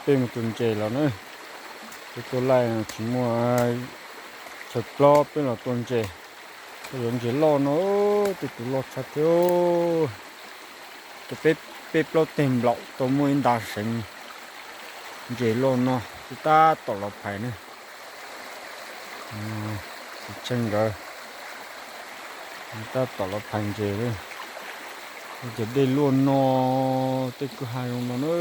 Peb mus tua ntses los na, peb tuaj laij tsis muaj chaw plob peb los tua ntses. Koj yuav ntses loj no, tej tus loj tshaj thiab. Ces peb, peb plaub teg nplaum tau muaj ib nta seev ntses loj no, twb tab tom los phais na. Txiv Tsheej nkawd tab tom los phais ntses na. Ces dej luaj no, tej kwj ha zoo no na.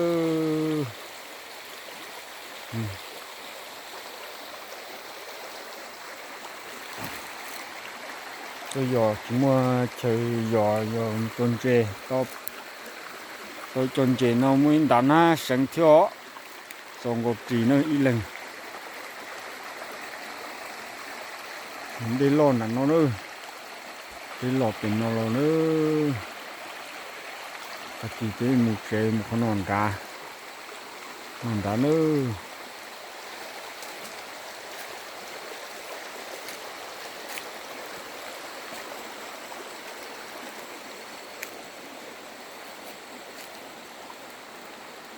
Tuaj yos tsis muaj chaw yos, yos tua ntses. Tau cov ntses no muaj ib nta nab seev thiab os. Txaus nkaus ris na ib leeg. Dej loj nram no na, dej loj pem no los na. Tag kis ces mus tsev mus qhov no nrad, no nrad na.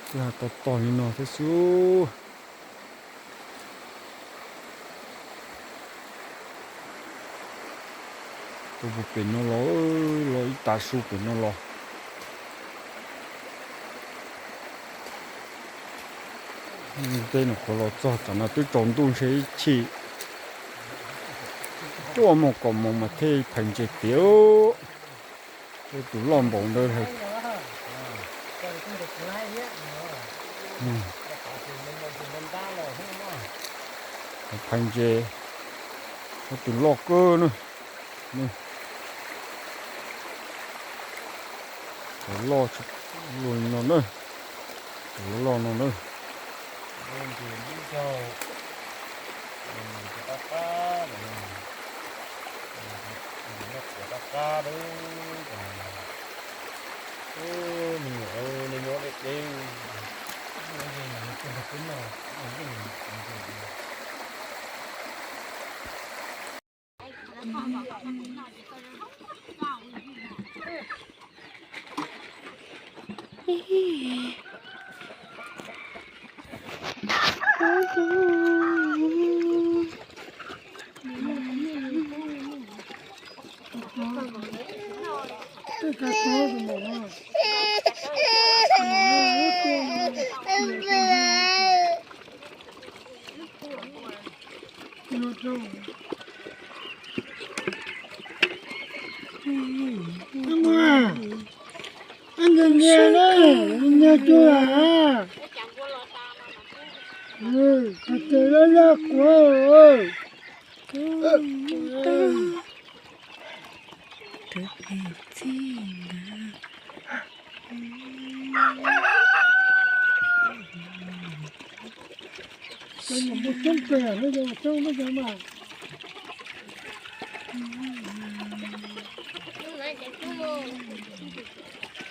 Twb tau tog li no thiab xwb. Tuaj puag pem no los, los ib tav su pem no los. Teb no qhuav los txog tam no twb tsaus ntuj ntshe ib chim, tuaj mus kaum moos mas thiaj phais ntses tiav. Tej tus loj npaum ntawd, phais ntses, tus loj kawg na. Tus loj, luaj no na, tus loj no na. Nyias nyias na, nyias cuag a. Qhov ces loj loj kuv.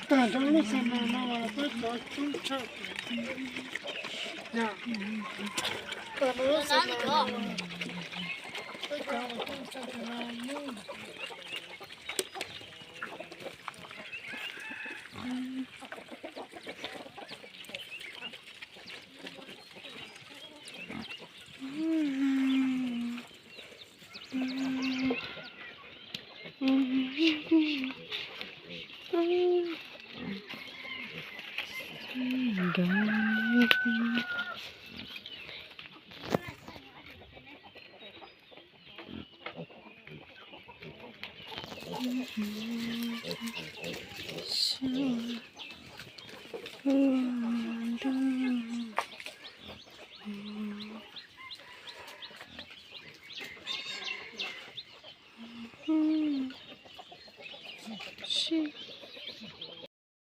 Tag nrho lub xas mas no los peb cov coob tshaj. Tag nrho lub xas mas no peb cov coob tshaj no.